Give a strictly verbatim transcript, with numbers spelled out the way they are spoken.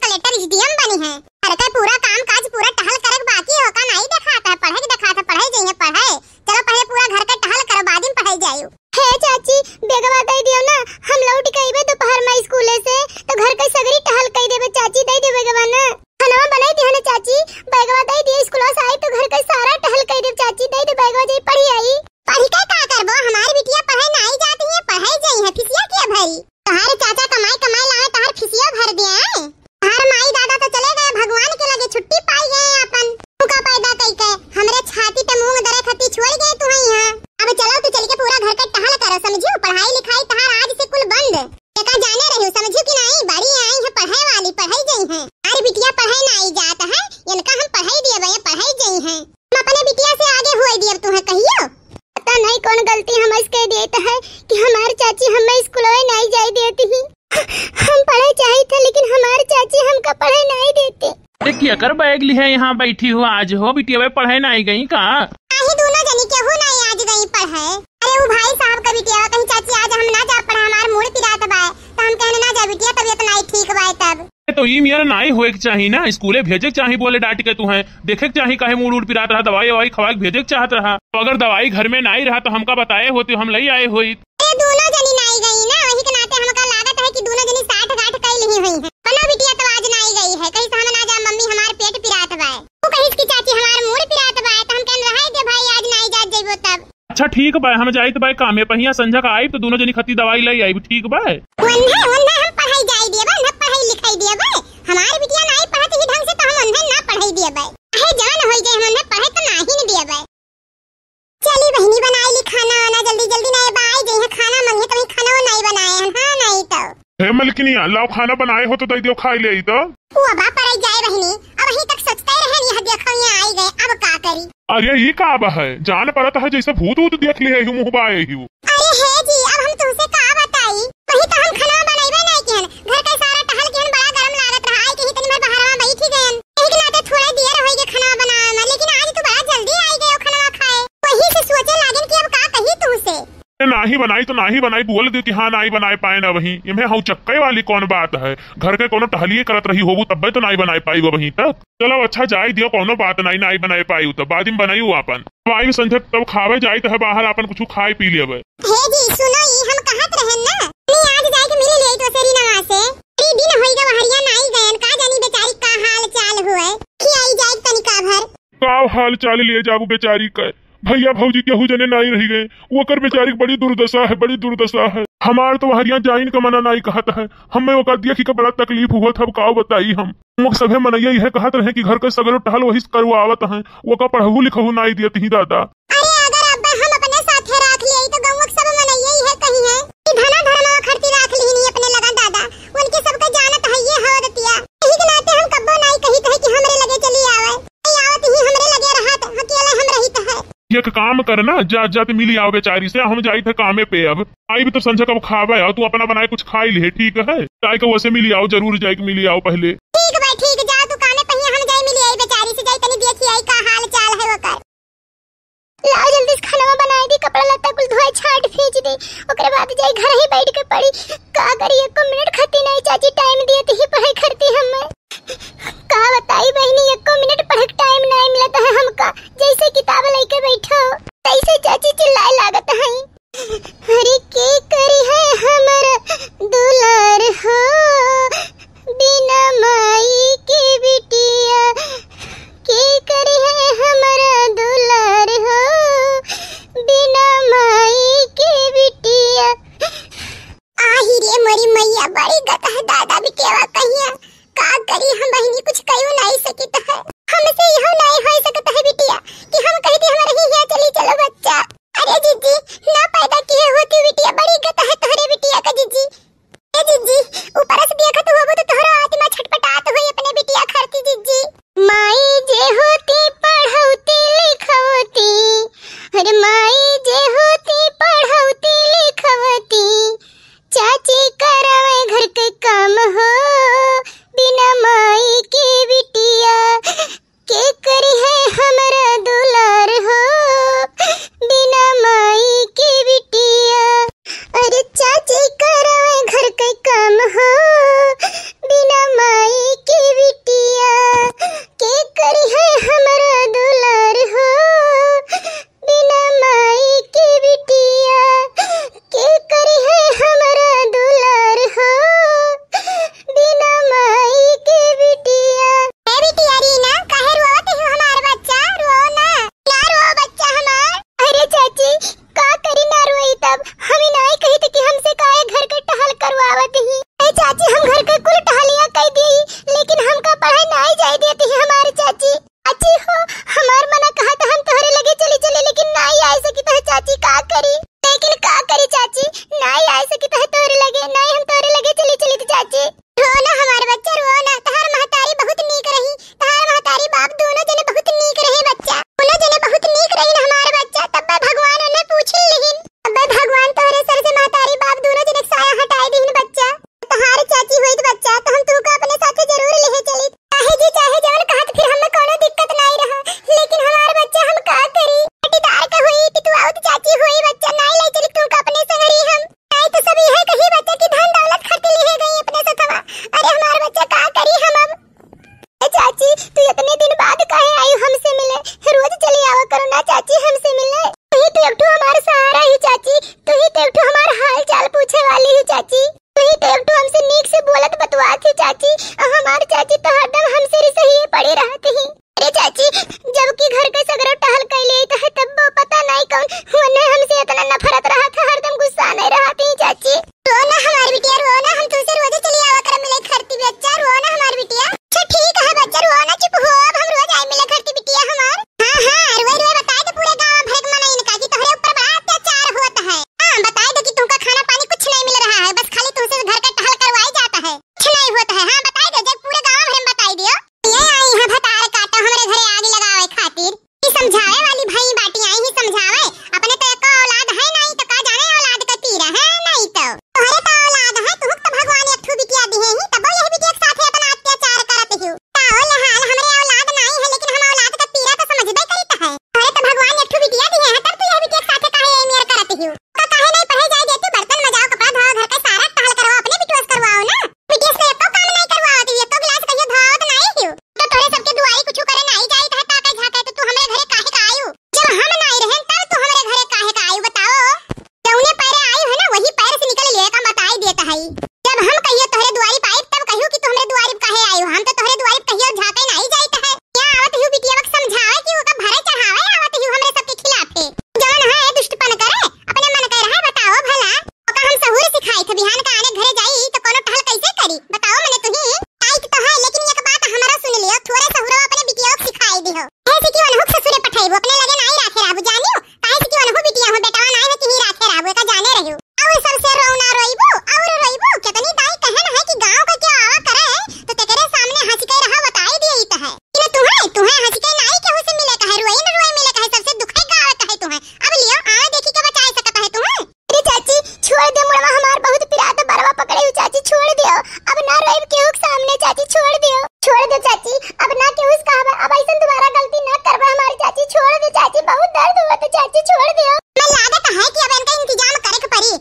कलेक्टर, एसडीएम बनी है। घर के पूरा काम काज, पूरा टहल करे के बाकी हो का, नाई देखात है, पढ़े के देखात है, पढ़े जइहे, पढ़े। चलो पहले पूरा घर के टहल करो, बाद में पढ़े जाइयो। हे चाची, बेगवा दे दियो ना, हम लौट के अइबे दोपहर में स्कूले से, तो घर के सगरी टहल कई देबे चाची, दे दे बेगवा ना। खाना बनाई दिया ना चाची, बेगवा दे दियो, स्कूल से आई तो घर के सारा टहल कई देबे चाची, दे दे बेगवा, जाई पढ़ी आई। पढ़ी के का करबो, हमार बिटिया पढ़े नाई जाती है, पढ़े जइहे, फिसिया के भरी। तोहार चाचा कमाई कमाई लावे, तोहार फिसिया भर दिया है। तोहार माई दादा तो चले गए भगवान के लगे, छुट्टी पाई गए अपन। तू का पैदा कई के हमरे छाती पे मूंग दरे खती छोड़ गए तू है यहाँ। अब चलो तू चल के पूरा घर के टहल करो, समझू? पढ़ाई लिखाई तोहार आज से कुल बंद। एका जाने रही, समझू कि नहीं? बड़ी आई है पढ़े वाली, पढ़ाई गई है। अरे बिटिया पढ़े ना आई जात है, इनका हम पढ़ाई दिए बे, पढ़ाई गई है। हम अपने बिटिया से आगे हुए दिए तू है कहियो। पता नहीं कौन गलती हम इसके देत है कि हमार चाची हमें स्कूल नहीं जाए देती ही। हम पढ़े चाहित है, लेकिन हमार चाची हमका पढ़े नहीं देती। ए, केकर बैग लिहे यहाँ बैठी हो आज हो? बिटिया पढ़े नाई गई का? काहे दोनों जनी केहू नाई आज गई पढ़े? अरे, उ भाई साहब का बिटिया कहीं, "चाची, आज हम ना जा पढ़े, हमार मूड़ पिरात बाय।" तो हम कहने, "ना जा बिटिया, तबीयत नाई ठीक बाय तब।" ए, तो ई मेरा नाई होए के चाही ना, स्कूले भेजे के चाही, बोले डांट के तू है, देखे के चाही काहे मूड़ उड़ पिरात रहा, दवाई ववाई खवाए के भेजे के चाहत रहा। तो अगर दवाई घर में नाई रहा तो हमका बताए होती, हम लई आए होई। ए, दोनों जनी नाई गई ना, वही के नाते हमका लागत है कि दोनों जनी साठ गांठ कई लिही हुई हैं। बनो बिटिया तो आज नाई गई है, कहीं से हम ना जा, "मम्मी हमार पेट पिरात बाय।" वो कहिस कि "चाची हमार मूड़ पिरात बाय", तो हम कहन, "रहाई दे भाई, आज नाई जात जइबो तब।" अच्छा ठीक बाय, हम जाइत बाय कामे, पहिया संझा का आइब तो दोनों जनी खती दवाई लई आइब, ठीक बाय? वन्हे, वन्हे हम पढ़ाई जाई दिए बाय, ना पढ़ाई लिखाई दिए बाय। हमार बिटिया नाई पढ़त ही ढंग से तो हम वन्हे ना पढ़ाई दिए बाय। अहे जवान होई जाए हम वन्हे पढ़े तो नाही न दिए बाय। चली बहिनी, बनाई ली खाना वाना, जल्दी जल्दी ना, ए बा आई जइहे, खाना मंगे तो वही खाना वो नाई बनाए हन, हाँ नाई तो। हे मलकिनिया, लाओ खाना बनाए हो तो दे दियो, खाई ले आई तो। वो बा पर आई जाए बहिनी, अब वहीं तक सोचते रहे नहीं, देखो यहाँ आई गए, अब का करी। अरे ई का बा है, जान परत है जैसे भूत वूत देख लिए है, मुँह बाए ही। अरे हे जी, अब हम तुमसे का बताई, वही तो हम खाना बनाइबे नहीं किहन, घर का सारा टहल किहन, बड़ा गरम लागत रहा, आई के ही तनी भर बहरवा बैठी गयन, यही के नाते थोड़ा देर होई के खाना बनावे में, लेकिन आज तू बड़ा जल्दी आई गयो खाना खाए। वही से सोचे लागेन कि अब का कही तुमसे। ए, नाही बनाई तो नाही बनाई, बोल दे कि हाँ, नाही बनाए पाए ना वही। इम्हे हऊ चक्के वाली कौन बात है? घर के कोनो टहलिए करत रही होबू, तब्बे तो नाही बनाए पाई वही तक। चलो अच्छा, जाए दियो, कोनो बात नाही, नाही बनाए पाई तो बाद में बनाई आपन। अब आई संझक तब खावे जाइत है बाहर, आपन कुछ खाए पी लेवे। हे जी, सुनो, ई हम कहत रहन ना, तनी आज जाए के मिल लिया तो सेरी नवा से। कई दिन होई गए हरिया नाही गयन, का जानी बेचारी का हाल चाल हुए। खियाई जाए तनिका भर। का हाल चाल लिए जाबू बेचारी के? भैया भौजी केहू जने नाई रही गए। ओकर बेचारी के बड़ी दुर्दशा है, बड़ी दुर्दशा है। हमार तो हरिया जाइन का मना नाई कहत है। हमें ओकर देखी के बड़ा तकलीफ हुआ था, अब का बताई हम। वो सभे मनैया यह कहत रहे कि घर के सगरो टहल वही से करवावत हैं, ओका पढ़हू लिखहू नाई दियत ही दादा। अरे अगर अब हम अपने साथे राख लिए तो गौवा के सब मनैया यह कही है कि धना धर्मवा खरती राख लिहिनी अपने लगा दादा। उनके सबके जानत है ये हवदतिया। यही के नाते हम कब्बो नाई कही कहे कि हमरे लगे चली आवे। नाई आवत ही हमरे लगे रहत, अकेले हम रहित है। एक काम करना, जा, जा ते मिली आओ बेचारी से, हम जाइत है कामे पे अब। आई भी तो संझा कब खावे, आओ तू अपना बनाए कुछ खाई ले, ठीक है? जाए के वैसे मिली आओ, जरूर जाए के मिली आओ पहले। ठीक बा, ठीक, जाओ तू कामे पहिया, हम जाई मिली आई बेचारी से, जाई तनी देखी आई का हाल चाल है ओकर। लाओ जल्दी से खाना बनाए दी, कपड़ा लत्ता कुल धोए छाट फींच दी, ओकरे बाद जाई घर ही बैठ के पढ़ी। का करी, एको मिनट खाती नहीं चाची टाइम दिए ती ही पढ़ाई करती हम। का बताई बहिनी, एको मिनट पढ़े के टाइम नहीं मिलत है हमका, जैसे किताब लेके बैठो तैसे चाची चिल्लाए लागत है। अरे के करी है हमर दुलार हो, बिना माई के बिटिया, के करी है हमर दुलार हो, बिना माई के बिटिया। आही रे मोरी मैया, बड़ी गत है दादा बिटियावा कहिया। का करी हम बहिनी, कुछ कहियो नहीं सकित है। हमसे यह नहीं हो सकत है बिटिया कि हम कहती हमारे ही हिया चली चलो बच्चा। अरे जिज्जी, ना पैदा किए होती बिटिया, बड़ी गत है तोहरे बिटिया का जिज्जी। ए जिज्जी, ऊपर से देखत होबो तो तोहरो आत्मा छटपटात होई अपने बिटिया खातिर जिज्जी। माई जे होती पढ़ौती लिखौती, अरे माई जे होती पढ़ौती लिखौती, चाची करावे घर के काम हो, बिना माई के बिटिया के तो हरदम हमसे रिसहिए पड़ी रहत ही। अरे चाची, जबकि घर के सगरो टहल कइले तो है, तब वो पता नहीं कौन, वो नहीं हमसे इतना नफरत रहत है, हरदम गुस्सा नहीं रहत ही चाची। रो ना हमार बिटिया, रो ना, हम तुमसे रोजे चली आवा करब मिले खरती बच्चा, रो ना हमार बिटिया। अच्छा ठीक है बच्चा, रो ना, चुप हो, अब हम रोज आई मिले खरती बिटिया हमार। हाँ, हाँ, रोए, रोए बताए दे पूरे गाँव भर के मनई इनका कि तोहरे ऊपर बड़ा अत्याचार होत है। हाँ, बताए दे कि तुमका खाना पानी कुछ नहीं मिल रहा है, बस खाली तुमसे घर का टहल करवाई जाता है, कुछ नहीं होता है। हाँ, बताए दे, जब पूरे गाँव भर में बताई दियो। ये आई है भतार काटो हमरे घरे आग लगावे खातिर। ई समझावे वाली भई बाटी, आई ही समझावे। अपने तो एको औलाद है नहीं, तो का जाने औलाद का पीरा है नहीं तो। तोहरे तो औलाद है, तुहक तो भगवान एक ठू बिटिया दिहे ही, तबो यही बिटिया के साथे इतना अत्याचार करत हियो। ताओ ले हाल, हमरे औलाद नहीं है, लेकिन हम औलाद का पीरा तो समझबे करीत है। तोहरे तो भगवान एक ठू बिटिया दिहे है, तब तू यही बिटिया के साथे काहे ये मेर करत हियो? का काहे नहीं पढ़े जाए देती, बर्तन मजाओ, कपड़ा धोओ, घर का सारा टहल करवाओ, अपने बिटिया से करवाओ ना। बिटिया से एको काम नहीं करवावत ही, एको गिलास कहियो धोआवत नहीं हियो। तो तोहरे सबके दुआरी कुछ करे नहीं जाइत है, ताके झाके, तो तू हमरे घरे काहे का आयु? जब हम नहीं रहेन, तब तू हमरे घरे काहे का आयु, बताओ? जौने पैरे आयु है ना, वही पैर से निकल लिए का बताई देत है। जब हम कहियो तोहरे दुआरी पे आइब, तब कहियो कि तू हमरे दुआरी पे काहे आयु? हम तो तोहरे दुआरी पे कहियो झाके नहीं जाइत है। क्या आवत हियो बिटिया के समझावे कि ओका भरे चढ़ावे आवत हियो हमरे सबके खिलाफे। जौन है दुष्टपन करे, अपने मन के रहे, बताओ भला। ओका हम सहूर सिखाई थे, बिहान का आने घरे जाई तो कोनो टहल कैसे करी? बताओ मने तुही। आई तो है, लेकिन एक बात हमारा सुन लियो, थोरे सहुरो अपने बिटिया के सिखाई दिहो। ऐसे कि वनहु के ससुरे पठाइबो, अपने लगे नाई राखे राबू, जानियो? काहे से कि वनहु बिटिया हो, बेटवा नाई है कि ही राखे राबू, एका जाने रहियो। और सबसे रोना रोइबो, और रोइबो, कितनी दाई कहन है कि गाँव का क्या आवा करे, तो तेकरे सामने हंस के रहा, बताई दिए ही तो है। कि न तुहे, तुहे हंस के नाई केहू से मिले कहे, रोई न रोई मिले कहे, सबसे दुखे गावे कहे तुहे। अब लियो, आवे देखी के बचाए सकत है तुहे। अरे चाची, छोड़ दे मुड़वा हमार, बहुत पिरात बरवा पकड़े हूँ चाची, छोड़ दियो। अब ना रोइब केहू के सामने चाची, छोड़ दियो। छोड़ दे चाची, अब ना केहू से कहबे, अब ऐसन दोबारा गलती ना करबे हमारी चाची, छोड़ दे चाची, बहुत दर्द होत चाची, छोड़ दियो। मैं लागत है कि अब इनका इंतजाम करे के पड़ी।